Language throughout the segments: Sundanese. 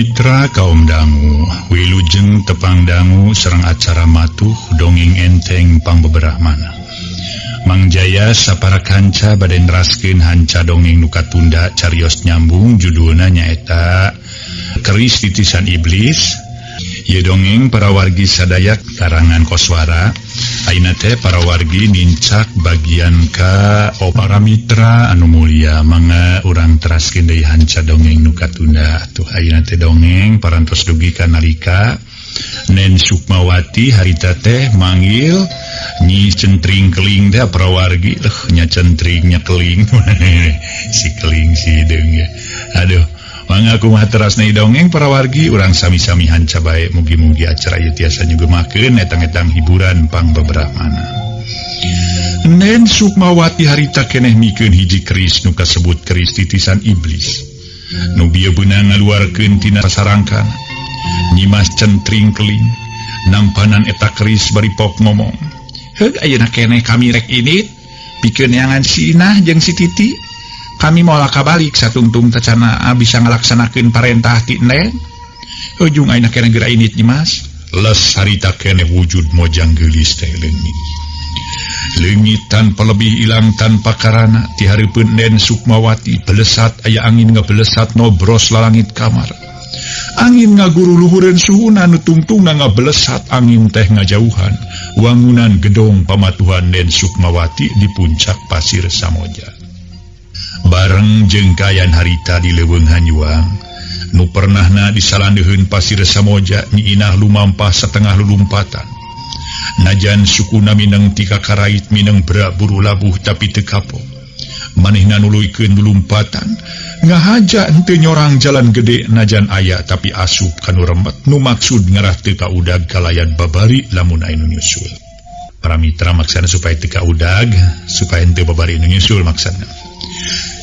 Mitra kaum dangu, wilujeng tepang dangu sareng acara matuh dongeng enteng pangbeberahmana. Mang Jaya sapara kanca bade neraskeun hanca dongeng nu katunda carios nyambung judulna nyaeta Keris Titisan Iblis. Ieu dongeng para wargi sadaya karangan Koswara. Ayeuna teh para wargi nincak bagian ka para mitra anu mulia, mangga urang teraskeun deui hanca dongeng nu katunda. Tuh ayeuna teh dongeng parantos dugi ka nalika Nen Sukmawati harita teh manggil Nyi Centring Keling teh para wargi. Nya centring nya keling si keling si hideung ya. Aduh, mangga kumaha terasna dongeng para wargi, urang sami-sami hanca bae, mugi-mugi acara ieu tiasa nyugemakeun etang-etang hiburan pangbeberahmana. Nen Sukmawati harita keneh mikeun hiji keris nu kasebut keris titisan iblis. Nu bieu beunang ngaluarkeun tina sarangkana. Nyimas Centring Keling nampanan eta keris bari pok ngomong. Heug ayeuna keneh kami rek init pikeun neangan si Inah jeung si Titi. Kami moal kabalik satungtung tacana bisa ngalaksanakeun parentah ti Nen. Ujung ayeuna keneh geura init Nyimas. Les harita keneh wujud mojang geulis teh leungit. Leungit tanpa lebih ilang tanpa karana ti hareupeun Nen Sukmawati belesat aya angin ngabelesat nobros lalangit kamar. Angin ngaguru luhureun suhuna nu tungtungna ngabelesat angin teh ngajauhan wangunan gedong pamatuhan Nen Sukmawati di puncak Pasir Samoja. Bareng jeung kayan harita di leuweung Hanjuang nu pernahna disalandeuheun Pasir Samoja, Nyi Inah lumampah satengah lulumpatan. Najan sukuna mineng ti kakarait mineng berak buru labuh tapi teu kapok. Manehna nuluykeun lulumpatan ngahaja henteu nyorang jalan gede najan aya tapi asup kanu remet nu maksud ngarah teu kaudag kalayan babari lamun aya nu nyusul. Para mitra maksana supaya teu kaudag supaya henteu babari nu nyusul maksana.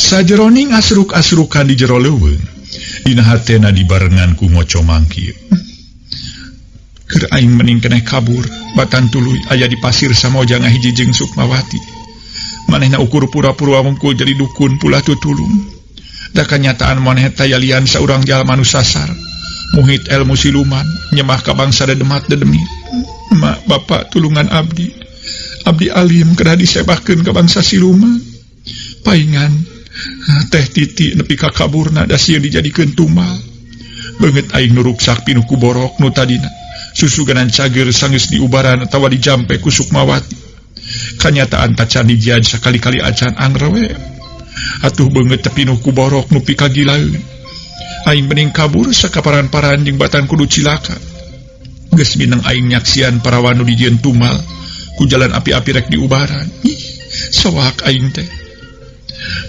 Sajeroning asruk-asrukan di jero leuweung, dina hatena dibarengan ku ngoco mangkir. Keur aing mending keneh kabur, batan tuluy aya di Pasir Samoja ngahiji jeung Sukmawati. Manehna ukur pura-pura wungkul jadi dukun pula tutulung. Da kanyataan maneh taya lian saurang jalma nu sasar. Muhit ilmu siluman, nyemah ka bangsa dedemat dedemit. Mak bapak tulungan abdi. Abdi alim kedah disebahkeun ka bangsa siluman. Paingan teh Titi nepi ka kaburna da sieun dijadikeun tumbal. Beungeut aing nu ruksak pinuh ku borok nu tadina. Susuganan cager sanggeus diubaran atawa dijampe ku Sukmawati. Kanyataan tacan dijian sakali-kali acan angrewe. Atuh beungeut teh pinuh ku borok nu pikagilaeun. Aing mending kabur sakaparan-paran jeung batan kudu cilaka. Geus mineng aing nyaksian parawan nu dijieun tumal ku jalan api-api rek diubaran. Ih, sowak aing teh.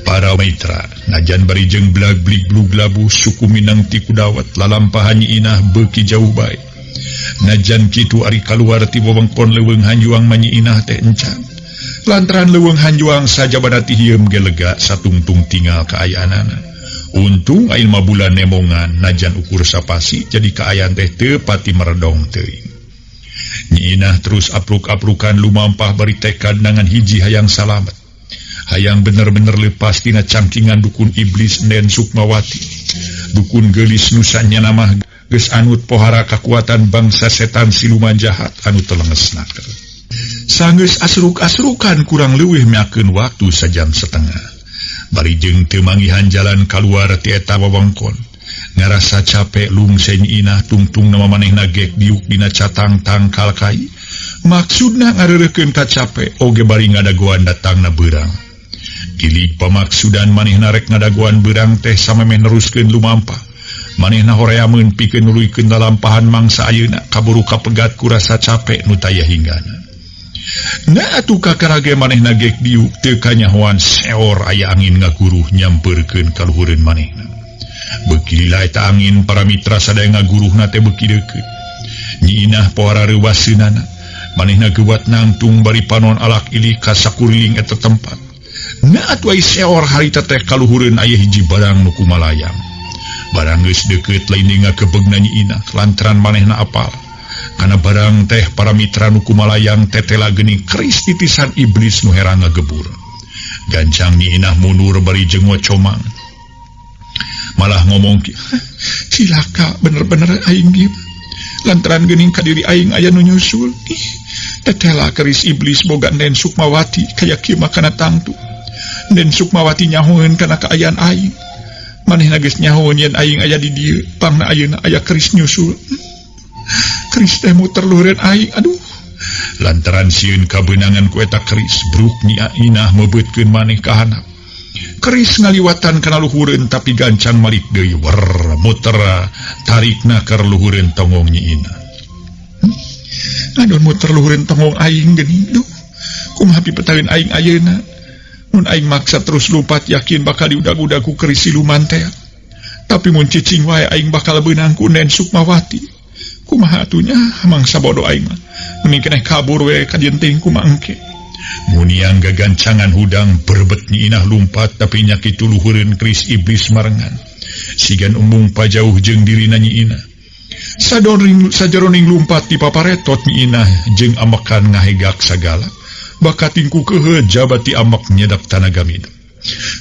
Para mitra, najan bari jeung blag-blig blug labuh suku minang ti kudawat lalampahan Nyi Inah beuki jauh bae. Najan kitu ari kaluar ti wewengkon leuweung Hanjuang mah Nyi Inah teh encan. Lantaran leuweung Hanjuang sajabana ti hieum ge lega satungtung tinggal kaayaanana. Untung ayeuna mah bulan nemongan najan ukur sapasi jadi kaayaan teh teu pati meredong teuing. Nyi Inah terus apruk-aprukan lumampah bari tekad nangan hiji hayang salamet. Hayang bener-bener lepas tina cangkingan dukun iblis Nen Sukmawati. Dukun geulis nu sanyana mah geus anut pohara kakuatan bangsa setan siluman jahat anu telenges naker. Sanggeus asruk-asrukan kurang leuwih miakeun waktu sajam setengah. Bari jeung teu manggihan jalan kaluar ti eta wewengkon. Ngarasa capek lungse Nyi Inah tungtung nama manehna gek diuk dina catang tangkal kai. Maksudna ngareurekeun ka capek oge bari ngadagoan datangna beurang. Kilig pamaksudan manehna rek ngadagoan beurang teh samemeh neruskeun lumampah. Manehna horeameun pikeun nuluykeun lalampahan mangsa ayeuna kaburu kapegat ku rasa capek nu taya hinggana. Na atuh kakarage manehna gek diuk teu kanyahoan seor aya angin ngaguruh nyampeurkeun ka luhureun manehna. Beuki lila eta angin para mitra sadaya ngaguruhna teh beuki deukeut. Nyi Inah pohara reuwaseunana. Manehna geuwat nangtung bari panon alak ilik ka sakuriling eta tempat. Na atuh ai seor harita teh kaluhureun aya hiji barang nu kumalayang. Barang geus deukeut lain deui ngagebegna Nyi Inah lantaran manehna apal. Kana barang teh para mitra nu kumalayang tetela geuning keris titisan iblis nu herang ngagebur. Gancang Nyi Inah mundur bari jeung ngocomang. Malah ngomong cilaka bener-bener aing ieu. Lantaran geuning ka diri aing aya nu nyusul. Ih, tetela keris iblis boga Nen Sukmawati kaya kieu mah kana tangtu. Nen Sukmawati nyahoeun kana kaayaan aing. Manehna geus nyahoeun yen aing aya di dieu, pangna ayeuna aya keris nyusul. Keris teh muter luhureun aing, aduh. Lantaran sieun kabeunangan ku eta keris, bruk Nyi Inah meubeutkeun maneh ka handap. Keris ngaliwatan kana luhureun tapi gancang malik deui wer muter tarikna keur luhureun tonggong Nyi Inah. Aduh muter luhureun tonggong aing geuning duh. Kumaha pipetaeun aing ayeuna? Mun aing maksa terus lumpat yakin bakal diudag-udag ku keris siluman teh. Tapi mun cicing wae aing bakal beunang ku Nen Sukmawati. Kumaha atuh nya mangsa bodoh aing mah. Mending keneh kabur we ka jenting kumaha engke. Muniang gagancangan hudang berbet Nyi Inah lumpat tapi nya kitu luhureun keris iblis marengan. Sigan embung pajauh jeung dirina Nyi Inah. Sajaroning lumpat di paparetot Nyi Inah jeung amekan ngahegak sagala. Bakating ku kehe jabati amek nyedap tanaga minum.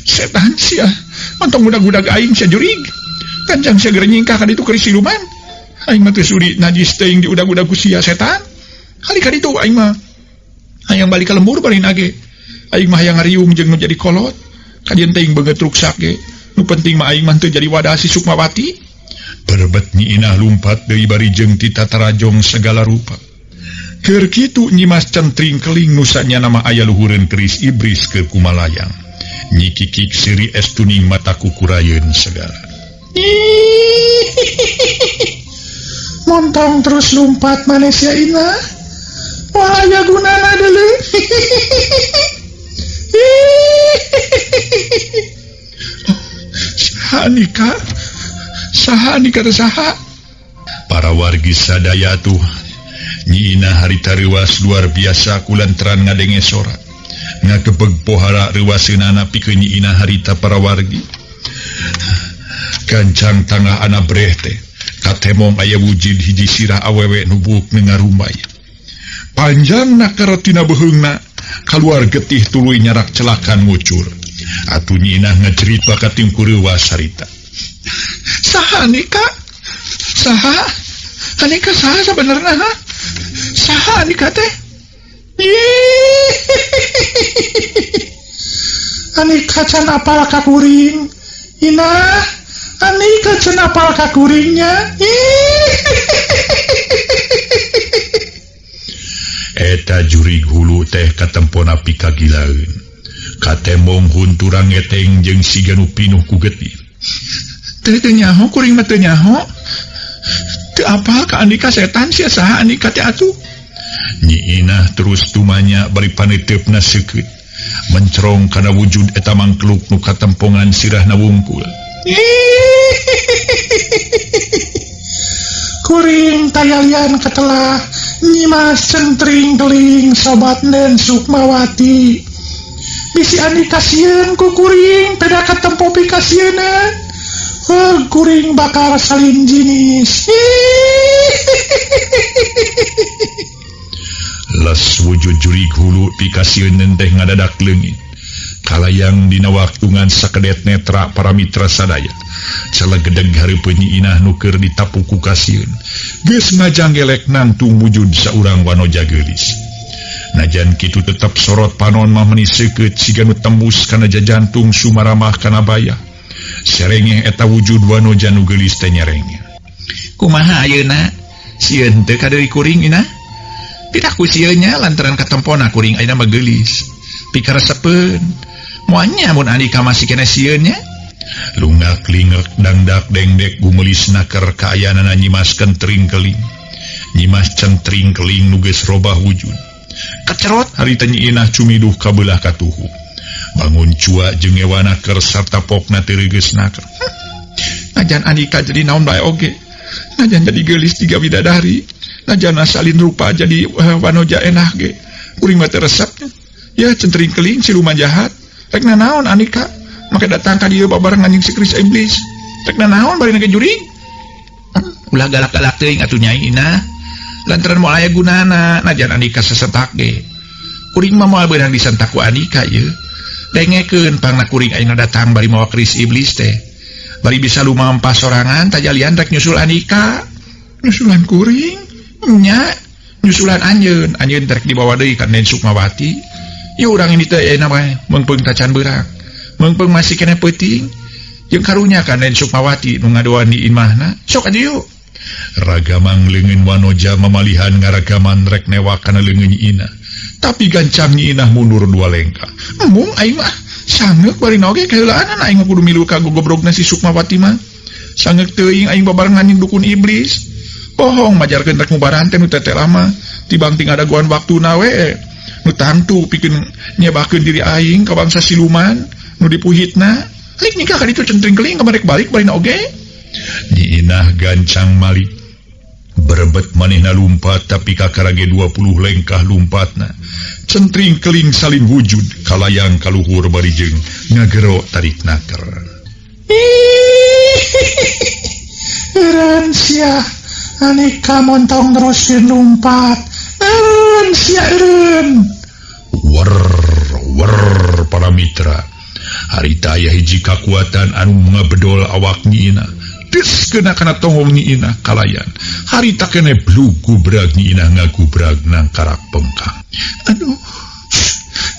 Setan sia, mantong udag-udag aing sia jurig. Kanjang sia geura nyingkah ka ditu keris siluman. Aing mah teu sudi najis teuing diudag-udag ku sia setan. Kali ka ditu aing mah hayang balik ka lembur bari nage. Aing mah hayang ngariung jeung nu jadi kolot. Kajeun teuing beungeut ruksak ge. Nu penting mah aing mah teu jadi wadah si Sukmawati. Berbet Nyi Inah lumpat deui bari jeung ti tatarajong segala rupa. Keur kitu Nyimas Centring Keling nu sanyana mah aya luhureun keris iblis keur kumalayang. Nyi Kikik seuri estuning mata kukurayeun segala. Montong terus lumpat maneh sia Inah. Wah aya gunana deuleu. Saha Andika? Saha Andika teh saha? Para wargi sadaya tuh Nyi Inah harita reuas luar biasa kulantaran ngadenge sora. Ngagebeg pohara reuaseunana pikeun Nyi Inah harita para wargi. Gancang tangah ana breh teh katemong aya wujud hiji sirah awewe nu buuk ngarumbay. Panjangna karetina beuheungna kaluar getih tuluy nyarak celakan ngucur. Atuh Nyi Inah ngajerit bakating ku reuas harita. Saha Andika? Saha? Andika saha sabenerna ha? Saha Andika teh? Andika can apal ka kuring. Inah, Andika can apal ka kuringnya. Eta jurig hulu teh katempona pikagilaeun. Katemong hunturang ngeteng jeung siga nu pinuh ku getih. Teu teu nyaho kuring mah teu nyaho. Teu apal ka Andika setan sia saha Andika teh atuh. Nyi Inah terus tumanya bari paneuteup-na seukeut. Mencerong kana wujud eta mangkluk nu katempongan sirahna wungkul. Kuring tayalian ketelah Nyimas Centring Keling sobat Nen Sukmawati. Bisi Andika sieun ku kuring peda katempo pikasieunna. Heuh kuring bakal salin jinis. Les wujud jurig hulu pikasieun teh ngadadak leungit. Kalayang dina waktu ngan sakedet netra para mitra sadaya. Celegedeg hareupeun Nyi Inah nu keur ditapu ku kasieun. Geus ngajanggelek nangtung wujud saurang wanoja geulis. Najan kitu tetep sorot panon mah meuni seukeut siga nu tembus kana jajantung sumaramah kana bayah. Serengeh eta wujud wanoja nu geulis teh nyerengeh. Kumaha ayeuna? Sieun teu ka deui kuring Inah? Piraku sieun nya lantaran katempona kuring ayeuna mah geulis. Pikaresepeun. Moal nya mun Andika masih kena sieun nya. Lungak lingek dangdak dengdek gumelis naker kaayaanana Nyimas Centring Keling. Nyimas Centring Keling nu geus robah wujud. Kacerot harita Nyi Inah cumiduh kabelah katuhu. Bangun cua jeung ewana keur sarta pokna teu reugeus naker. Najan Andika jadi naon bae oge. Najan jadi geulis tiga bidadari. Najan asalin rupa jadi wanoja enah ge. Kuring mah teu resepnya. Ya Centring Keling siluman jahat. Rek nanaon Andika? Make datang ka dieu babarengan jeung si keris iblis. Rek nanaon bari nage jurig? Ulah galak-galak teuing atuh Nyai Inah. Lantaran moal aya gunana najan Andika sesetak ge. Kuring mah moal beunang disentak ku Andika ieu. Dengekeun pangna kuring ayeuna datang bari mawa keris iblis teh. Bari bisa lumampah sorangan tajalian rek nyusul Andika. Nyusulan kuring? Nya, nyusulan anjeun. Anjeun rek dibawa deui ka Nen Sukmawati. Ieu urang ini teh ayeuna mah meungpeung tacan beurang. Meungpeung masih keneh peuting. Jeung karunya ka Nen Sukmawati nu ngadoan di imahna. Sok atuh yuk. Ragamang leungeun Wanoja mamalihan ngaragaman rek newak kana leungeun Nyi Inah. Tapi gancang Nyi Inah mundur dua lengkah. Embung aing mah sangeuk bari oge kaheulaanan aing mah kudu milu ka gogobrogna si Sukmawati mah. Sangeuk teuing aing babarengan jeung dukun iblis. Bohong majarkeun rek ngubaran teh nu teteh lama. Tibang ting adaguan waktuna we. Nu tangtu pikeun nyebakeun diri aing ka bangsa siluman nu dipuhitna. Lik nikah ka ditu centring keling kamarek balik barina oge. Nyi Inah gancang malik. Berebet manehna lumpat tapi kakarage 20 lengkah lumpatna. Centring keling salin wujud kalayang kaluhur bari jeung ngagero tarik naker. Eureun sia Anika montong teruskeun lumpat. Eureun sia eureun. Wer wer para mitra. Harita aya hiji kakuatan anu ngabedol awak Nyi Inah. Des kena kana tonggong Nyi Inah kalayan. Harita kene blug gubrag Nyi Inah ngagubrag nang karak pengkang. Aduh.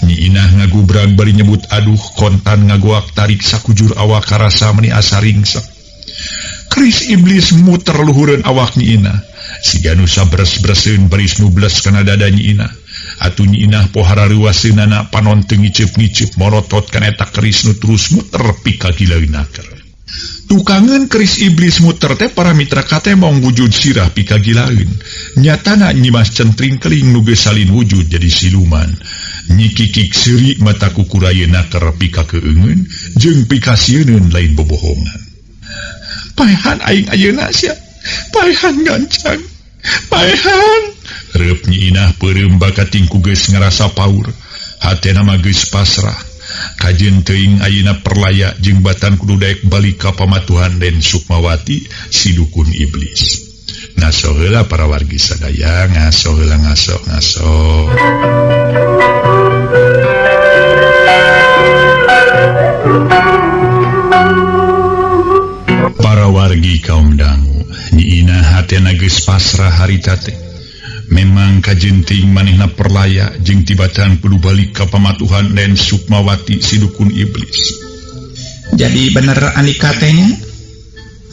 Nyi Inah ngagubrag bari nyebut aduh kontan ngagoak tarik sakujur awak karasa meni asa ringsek. Keris iblis muter luhureun awak Nyi Inah. Siga nu sabres-breseun baris nubles kana dada Nyi Inah. Atuh Nyi Inah pohara reuwaseunana panon teu ngiceup-ngiceup morotot kana eta keris nu terus muter pikagilaeun naker. Tukangeun keris iblis muter teh para mitra katemong wujud sirah pikagilaeun. Nyatana Nyimas Centring Keling nu geus salin wujud jadi siluman. Nyi Kikik seuri mata kukurayeun naker pikakeungeun jeung pikasieun lain bobohongan. Paehan aing ayeuna sia. Paehan gancang. Paehan. Reup Nyi Inah peureum bakating ku geus ngarasa paur. Hatena mah geus pasrah. Kajeun teuing ayeuna perlaya jeung batan kudu daek balik ka pamatuhan Den Sukmawati si dukun iblis. Ngaso heula para wargi sadaya, ngaso heula ngaso ngaso. Para wargi kaum dangu, Nyi Inah hatena geus pasrah harita teh. Memang kajenting manehna perlaya jeung tibatan kudu balik ka pamatuhan Den Sukmawati si dukun iblis. Jadi bener Andika teh nya?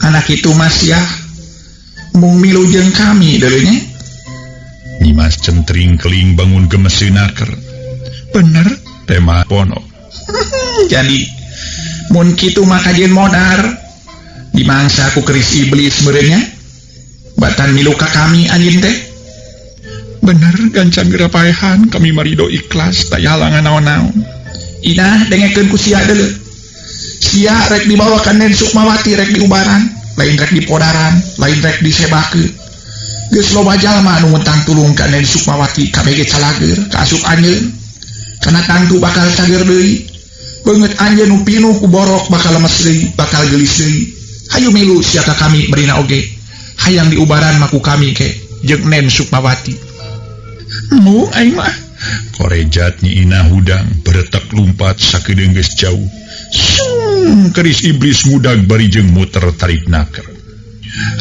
Anak itu mas ya mung milu jeung kami deuleunya. Nyimas Centring Keling bangun gemeseun naker. Bener tema pono. Jadi mun kitu mah kajeun modar dimangsa ku keris iblis meureunnya. Batan milu ka kami anjeun teh. Bener gancang geura paehan kami marido ikhlas taya halangan naon-naon. Inah dengekeun ku sia deuleu. Sia rek dibawa ka Nen Sukmawati rek diubaran, lain rek dipodaran, lain rek disebakeun. Geus loba jalma anu mentang tulung ka Nen Sukmawati kabeh ge calageur ka asup anjeun. Kana tangtu bakal cager deui. Beungeut anjeun nu pinuh ku borok bakal lemes deui, bakal geulis deui. Hayu milu sia ka kami berina oge. Hayang diubaran mah ku kami ke jeung Nen Sukmawati. Mu aing mah korejat Nyi Inah hudang beretek lumpat sakedeung geus jauh. Sung keris iblis mudag bari jeung muter tarik naker.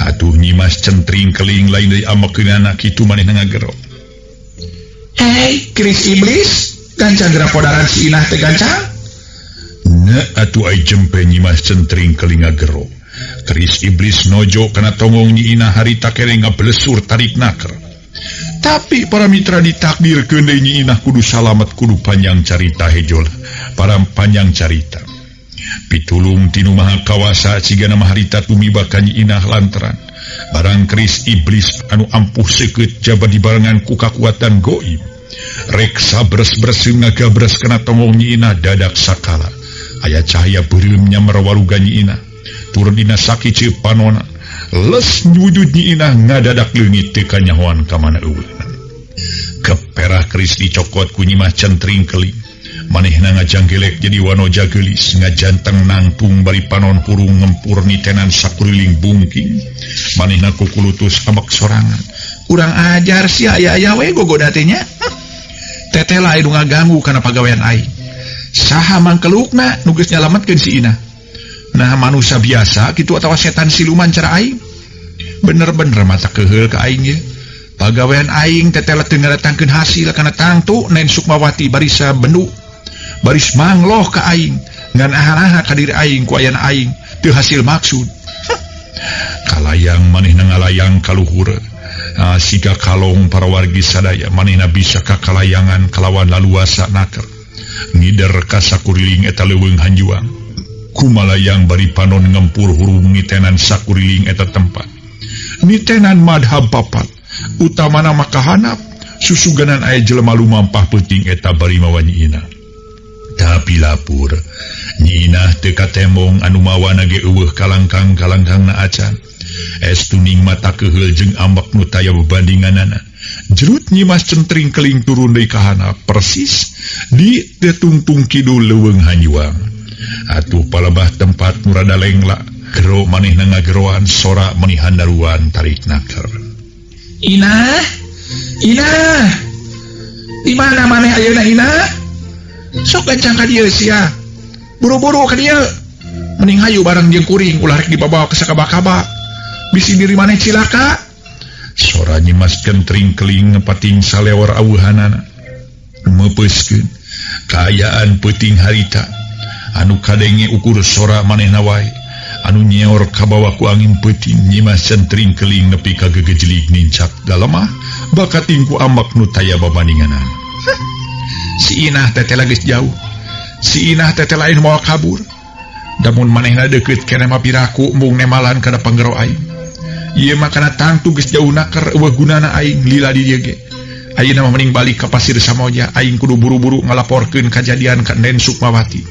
Atuh Nyimas Centring Keling lain deui amekeunana kitu manehna ngagero. Hei keris iblis gancang geura podaran si Inah teh gancang. Na atuh ai jempe Nyimas Centring Keling ngagero. Keris iblis nojo kana tonggong Nyi Inah harita kere ngablesur tarik naker. Tapi para mitra ditakdirkeun deui Nyi Inah kudu salamet kudu panjang carita hejol para panjang carita. Pitulung tinu maha kawasa cigana maharita tumiba ka Nyi Inah lantaran barang keris iblis anu ampuh seukeut jaba dibarengan ku kakuatan goib. Rek sabres-breseun ngagabres kana tonggong Nyi Inah dadak sakala. Aya cahaya beureum nyamar waluga Nyi Inah. Tur dina sakiceup panona. Les wujud Nyi Inah ngadadak leungit teu kanyahoan ka mana eueuh. Keperah keris dicokot ku Nyimas Centring Keling. Manehna ngajanggelek jadi wanoja geulis, ngajanteng nangtung bari panon hurung ngempur nitenan sakuriling bungking. Manehna kukulutus amek sorangan. Kurang ajar sia aya-aya we gogoda teh nya. Teteh lain nu ngaganggu kana pagawean aing. Saha mangkelukna nu geus nyalametkeun si Inah. Nah manusia biasa kitu atawa setan siluman cara aing. Bener-bener mata keheul ka aing ye. Pagawean aing tetela teu ngadatangkeun hasil kana tangtu Nen Sukmawati barisa bendu. Baris mangloh ka aing ngan aha-aha ka diri aing ku ayana aing teu hasil maksud. Kalayang manehna ngalayang ka luhur. Siga kalong para wargi sadaya manehna bisa ka kalayangan kalawan laluasa naker. Ngider ka sakuriling eta leuweung hanjuang. Kumalayang bari panon ngempur hurung nitenan sakuriling eta tempat. Nitenan madhab papat utamana maka hanap susuganan aya jelema lumampah peuting eta bari mawa Nyi Inah. Tapi lapur Nyi Inah teu katembong anu mawana ge eueuh kalangkang-kalangkangna acan. Es tuning mata keheul jeung ambek nu taya bebandinganana. Jerut Nyimas Centring Keling turun deui ka hanap persis di tetungtung kidul leuweung hanjuang. Atuh palebah tempat nu rada lengla, gero manehna ngageroan sora meni handaruan tarik naker. Inah, Inah, di mana maneh ayeuna Inah? Sok gancang ka dieu sia. Buru-buru ka dieu. Mending hayu bareng jeung kuring ulah rek dibawa ke sakaba-kaba. Bisi diri maneh cilaka. Sora Nyimas Centring Keling pating salewar awuhanana. Meupeuskeun kaayaan peuting harita. Anu kadenge ukur sora manehna wae. Anu nyeor kabawa ku angin peuting Nyimas Centring Keling nepi ka gegejelig nincak dalemah bakating ku ambek nu taya babandinganana. Si Inah teh geus jauh. Si Inah teh lain moal kabur. Damun manehna deukeut keneh mah piraku embung nemalan kana panggero aing. Ieu mah kana tangtu geus jauh naker eueuh gunana aing lila di dieu ge. Ayeuna mah mending balik ka Pasir Samoja, aing kudu buru-buru ngalaporkeun kajadian ka Nen Sukmawati.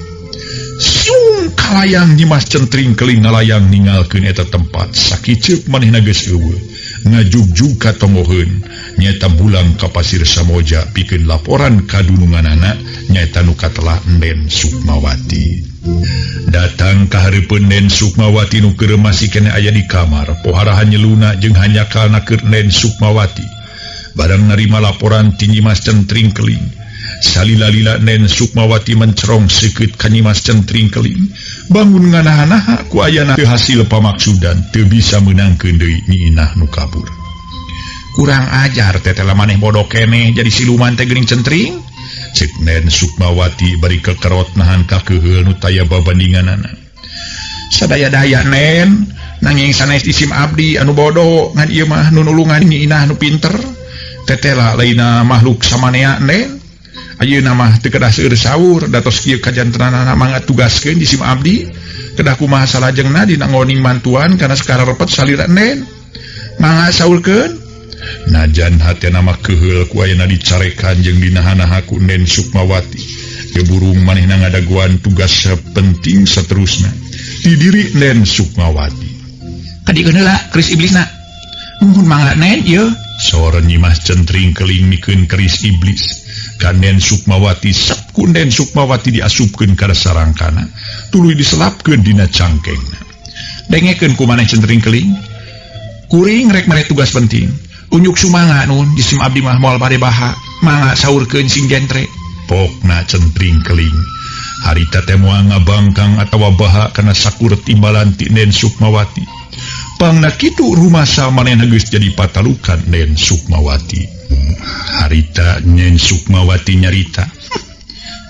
Siung kalayang Nyimas Centring Keling ngalayang ninggalkeun eta tempat. Sakiceuk manehna geus eueuh. Ngajugjug ka tongoheun nyaeta bulang ka Pasir Samoja pikeun laporan ka dununganana nyaeta nu katelah Nen Sukmawati. Datang ka hareupeun Nen Sukmawati nu keur masih keneh aya di kamar, poharahan nyeluna jeung hanyakalna keur Nen Sukmawati. Barang narima laporan ti Nyimas Centring Keling. Salila-lila Nen Sukmawati mencerong seukeut ka Nyimas Centring Keling. Bangun nganaha-naha ku ayana teu hasil pamaksudan, teu bisa meunangkeun deui Nyi Inah nu kabur. Kurang ajar tetela maneh bodoh keneh jadi siluman teh geuning centring. Cek Nen Sukmawati bari kekerot nahan kakeheul nu taya babandinganana. Sadaya-daya Nen, nanging sanes isim abdi anu bodoh ngan ieu mah nu nulungan Nyi Inah nu pinter. Tetela lainna makhluk samanea Nen. Ayeuna mah teu kedah seueur saur datos kieu kajantenanana mangga tugaskeun jisim abdi. Kedah kumaha salajengna dina ngoning mantuan kana sakarepet salira Nen. Mangga saurkeun. Najan hatena mah keheul ku ayana dicarekan jeung dinahan-naha ku Nen Sukmawati. Geburung manehna ngadaguan tugas penting saterusna. Didiri Nen Sukmawati. Kadieun heula keris iblisna. Nuhun mangga Nen ieu. Sora Nyimas Centring Keling mikeun keris iblis. Ka Nen Sukmawati sep ku Nen Sukmawati diasupkeun ka sarangkana, tuluy diselapkeun dina cangkengna. Dengekeun ku maneh Centring Keling. Kuring rek mere tugas penting. Unjuk sumanga nun jisim abdi mah moal bade baha. Mangga saurkeun sing jentre. Pokna Centring Keling. Harita teh moal ngabangkang atawa baha kana sakur timbalan ti Nen Sukmawati. Pangna kitu rumasa manehna geus jadi patalukan Nen Sukmawati. Harita Nen Sukmawati nyarita.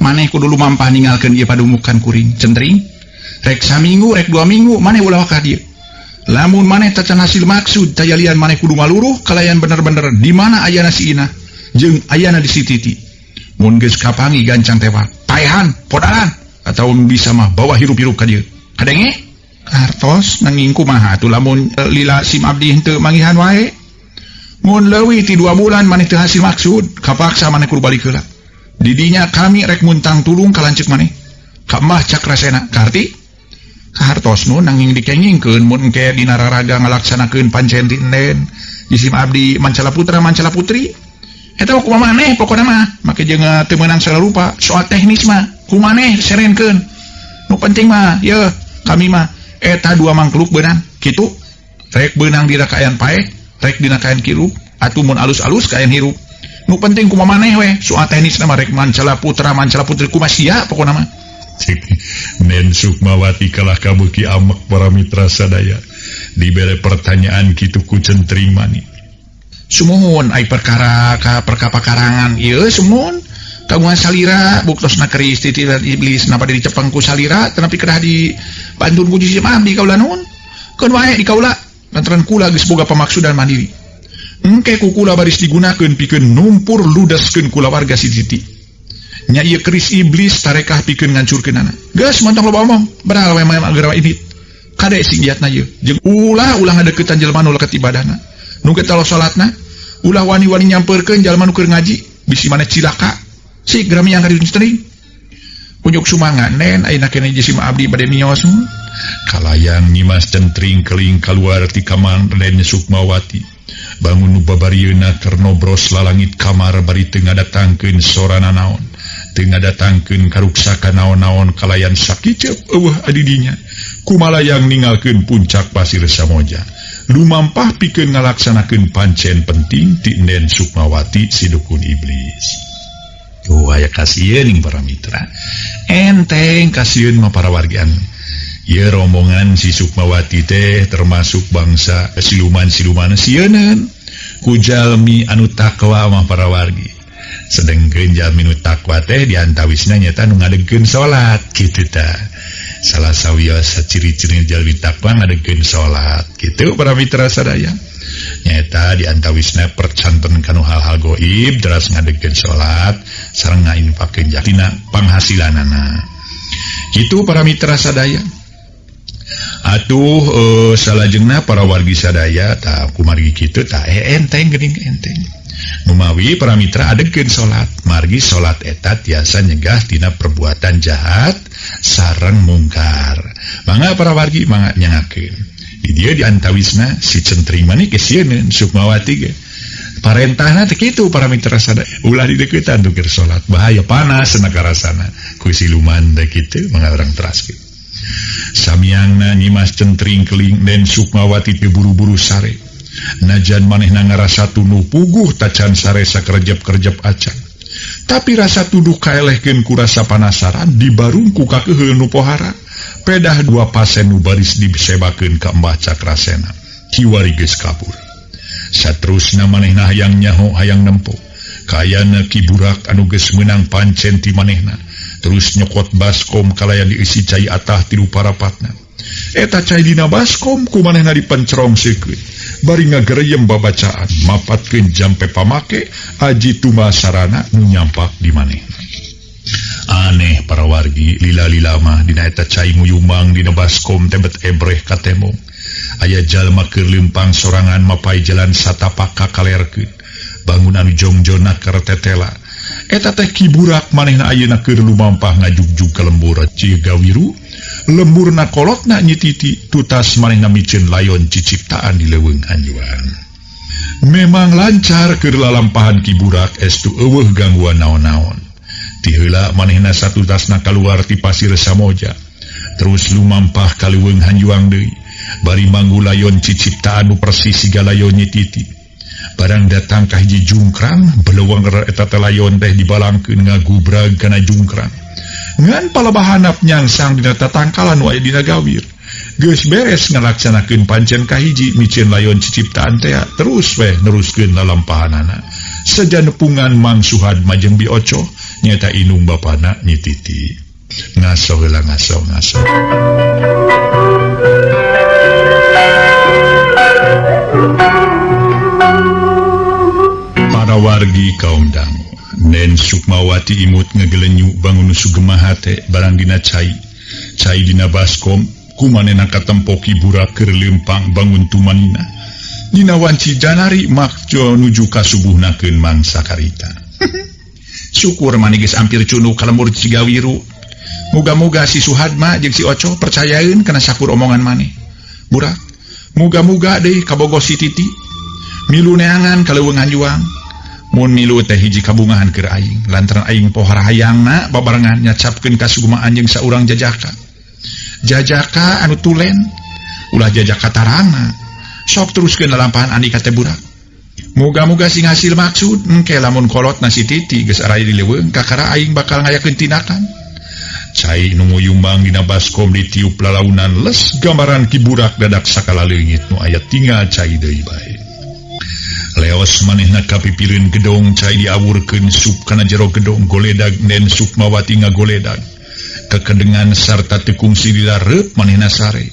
Maneh kudu lumampah ninggalkeun ieu padumukan kuring Centring. Rek saminggu rek 2 minggu maneh ulah ka dieu. Lamun maneh tacan hasil maksud tayalian maneh kudu maluruh kalayan bener-bener di mana ayana si Inah jeung ayana di si Titi. Mun geus kapangi gancang tewak, paehan, podaran atawa bisa mah bawa hirup-hirup ka dieu. Kadenge? Hartos nanging kumaha atuh lamun lila sim abdi henteu manggihan wae. Mun leuwih ti 2 bulan maneh teu hasil maksud, kapaksa maneh kudu balik heula. Didinya kami rek muntang tulung ka lanceuk maneh. Ka Mbah Cakrasena, kaharti? Kahartos nu nanging dikengingkeun mun engke dina raraga ngalaksanakeun pancen ti enden. Jisim abdi mancala putra mancala putri. Eta mah kumaha maneh pokona mah, make jeung teu meunang sarupa soal teknis mah kumaha maneh serenkeun. Nu penting mah yeuh kami mah eta 2 mangkluk beunang kitu. Rek beunang dina kaayaan paeh, rek dina kaayaan kirup, atuh mun alus-alus kaayaan hirup. Nu penting kumaha maneh we, soal teknis mah rek mancala putra mancala putri kumaha sia pokona mah. Nen Sukmawati kalah kabeuki amek para mitra sadaya. Dibere pertanyaan kitu ku Centring Manik. Sumuhun ai perkara ka perkapakarangan ieu sumuhun kagungan salira buktosna keris titiran iblis napa dicepeng ku salira tenapi kedah di pantun ku jisim abdi kaula nuhun. Keun wae di kaula lantaran kula geus boga pamaksudan mandiri. Engke ku kula baris digunakeun pikeun numpur ludaskeun kulawarga si Titi. Nya ieu keris iblis tarekah pikeun ngancurkeunana. Geus montong loba omong, beral we mah geura ini. Kade sing giatna ieu. Jeung ulah ulah ngadeukeutan jelema nu leket ibadahna. Nu geus talo salatna, ulah wani-wani nyampeurkeun jalma nu keur ngaji, bisi maneh cilaka. Sik geura miang ka ditu teuing. Unjuk sumanga nen ayeuna keneh jisim abdi bade mios. Kalayang Nyimas Centring Keling kaluar ti kamar Nen Sukmawati. Bangun nu babarieuna keur nobros lalangit kamar bari teu ngadatangkeun sorana naon. Teu ngadatangkeun karuksakan naon-naon kalayan sakiceup eueuh adidinya. Kumalayang ningalkeun puncak pasir Samoja. Lumampah pikeun ngalaksanakeun pancen penting ti Nen Sukmawati si dukun iblis. Tuh aya kasieun para mitra. Enteng kasieun mah para wargi anu. Ieu rombongan si Sukmawati teh termasuk bangsa siluman-siluman sieuneun ku jalmi anu takwa mah para wargi. Sedengkeun jalmi nu takwa teh diantawisna nyaeta nu ngadegkeun salat kitu tah. Salah sawios ciri-ciri jalmi takwa ngadegkeun salat kitu para mitra sadaya. Nyaeta diantawisna percanten kanu hal-hal goib teras ngadegkeun salat sareng ngainfakeun tina panghasilanana. Kitu para mitra sadaya. Atuh salajengna para wargi sadaya tah kumargi kitu tah enteng geuning enteng. Numawi para mitra adegkeun salat, margi salat eta tiasa nyegah tina perbuatan jahat sareng mungkar. Mangga para wargi mangga nyangakeun. Di dieu diantawisna si Centring Manik sieun Sukmawati ge. Parentahna teh kitu para mitra sadaya, ulah dideuketan tu keur salat, bahaya panas cenah karasana. Ku siluman teh kitu mangga urang teraskeun. Samiangna Nyimas Centring Keling Den Sukmawati teu buru-buru sare. Najan manehna ngarasa tunduh puguh tacan sare sakerjep-kerjep acan. Tapi rasa tuduh kaelehkeun ku rasa panasaran dibarung ku kakeuheul nu pohara. Pedah dua pasen nu baris disebakeun ka Mbah Cakrasena. Kiwari geus kabur. Saterusna manehna hayang nyaho hayang nempo. Kayana Ki Burak anu geus meunang pancen ti manehna. Terus nyokot baskom kalayan diisi cai atah tilu parapatna. Eta cai dina baskom ku manehna dipencerong seukeut. Bari ngagereyem babacaan, mapatkeun jampe pamake aji tuma sarana nu nyampak di manehna. Aneh para wargi lila-lila mah dina eta cai nguyumang dina baskom tebet ebreh ka tembong. Aya jalma keur leumpang sorangan mapai jalan satapak ka kalerkeun. Bangun anu jongjonna keur tetela. Eta teh Ki Burak manehna ayeuna keur lumampah ngajugjug ka lembur Cigawiru. Lemburna kolotna Nyi Titi tutas manehna miceun layon ciciptaan di leuweung hanjuang. Memang lancar keur lalampahan Ki Burak estu eueuh gangguan naon-naon. Ti heula manehna satutasna kaluar ti pasir Samoja. Terus lumampah ka leuweung hanjuang deui. Bari manggu layon ciciptaan nu persis siga layon Nyi Titi. Barang datang ka hiji jungkrang, belewang eta teh layon teh dibalangkeun ngagubrag kana jungkrang. Ngan palabahanap nyangsang dina tatangkalan nu aya dina gawir. Geus beres ngalaksanakeun pancen kahiji miceun layon ciciptaan teh terus weh neruskeun lalampahanana. Seja nepungan Mang Suhad majeng Bi Oco nyaeta indung bapana Nyi Titi. Ngaso heula ngaso ngaso. Para wargi kaum dangu, Nen Sukmawati imut ngegelenyu bangun sugema hate barang dina cai. Cai dina baskom kumanehna katempo Ki Burak keur leumpang bangun tumanina. Dina wanci janari makjo nuju ka subuhnakeun mangsa karita. Syukur maneh geus ampir cunduk ka lembur Cigawiru. Muga-muga si Suhadma jeung si Oco percayaeun kana sakur omongan maneh. Burak, muga-muga deui kabogoh si Titi. Milu neangan ka leuweung hanjuang. Mun milu teh hiji kabungahan keur aing, lantaran aing pohara hayangna babarengan nyacapkeun kasugumaan jeung saurang jajaka. Jajaka anu tulen, ulah jajaka tarangna. Sok teruskeun lalampahan Andika teh burak. Muga-muga sing hasil maksud, engke lamun kolot na si Titi geus araya di leuweung, kakara aing bakal ngayakeun tindakan. Cai nu nguyumbang dina baskom ditiup lalaunan les gambaran Ki Burak dadak sakala leungit nu aya tinggal cai deui bae. Leos manehna kapipireun gedong cai diawurkeun sup kana jero gedong goledag Nen Sukmawati ngagoledag. Kekedengan sarta teu kungsi dilareup manehna sare.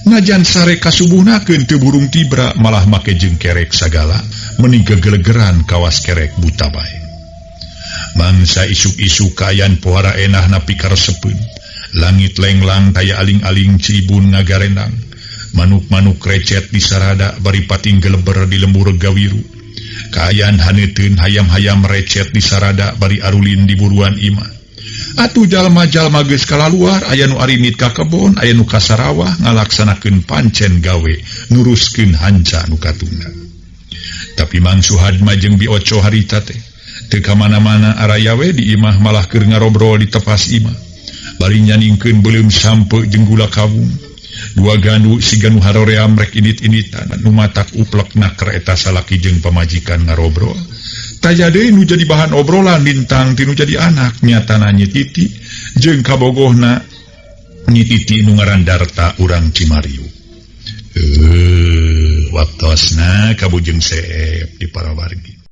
Najan sare kasubuhnakeun teu burung tibra malah make jeung kerek sagala meni gegelegeran kawas kerek buta bae. Mangsa isuk-isuk kaayaan pohara enah napi karesepeun. Langit lenglang taya aling-aling Cibun ngagarenang. Manuk-manuk recet di sarada bari pating geleber di lembur gawiru. Kaayaan haneuteuun hayam-hayam recet di sarada bari arulin di buruan imah. Atuh jalma-jalma geus kalaluar aya nu arinit ka kebon, aya nu ka sarawah ngalaksanakeun pancen gawe, nuruskeun hanca nu katunda. Tapi Mang Suhad mah jeung Bi Oco harita teh teu ka mana-mana araya we di imah malah keur ngarobrol di tepas imah. Bari nyaningkeun beuleum sampe jeung gula kawung. Dua gandu siga nu haroream rek indit-inditan nu matak uplekna keur eta salaki jeung pamajikan ngarobrol. Taya deui nu jadi bahan obrolan lintang ti nu jadi anak nyatana Nyi Titi jeung kabogohna Nyi Titi nu ngaran Darta urang Cimariu. Waktosna kabujeng seep di para wargi.